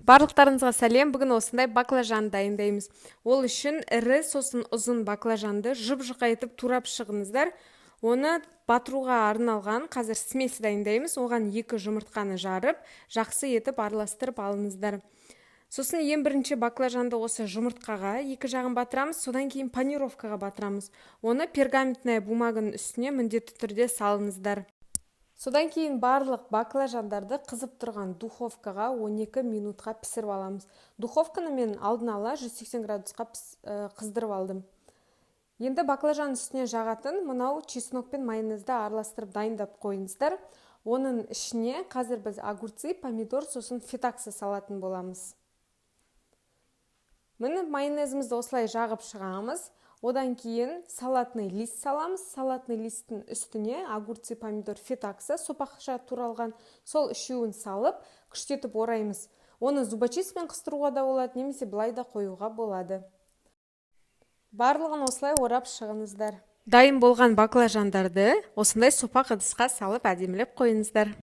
Барлықтарыңызға сәлем! Бүгін осындай баклажан дайындаймыз. Ол үшін ірі, сосын ұзын баклажанды жұп-жұқа етіп турап шығыңыздар. Оны батыруға арналған қазір смесь дайындаймыз. Оған екі жұмыртқаны жарып, жақсы етіп араластырып алыңыздар. Сосын ең бірінші баклажанды осы жұмыртқаға екі жағын батырамыз, содан кейін панировкаға батырамыз. Оны пергаментная бумаганың үстіне міндетті түрде салыңыздар. Содан кейін барлық баклажандарды қызып тұрған духовкаға 12 минутқа пісіріп аламыз. Духовканы мен алдын ала 180 градусқа қыздырып алдым. Енді баклажан үстіне жағатын мынау чеснок пен майонезді араластырып, дайындап қойыңыздар. Оның ішіне қазір біз огурцы, помидор, сосын фетаксы салатын боламыз. Міне, майонезімізді осылай жағып шығамыз. Одан кейін салатный лист саламыз. Салатный листтің үстіне огурцы, помидор, фетакса, сопақша туралған, сол үшеуін салып, күштетіп ораймыз. Оны зубочисткамен қыстыруға да болады немесе былай да қоюға болады. Барлығын осылай орап шығыңыздар. Дайын болған баклажандарды осындай сопақ ыдысқа салып, әдемілеп қойыңыздар.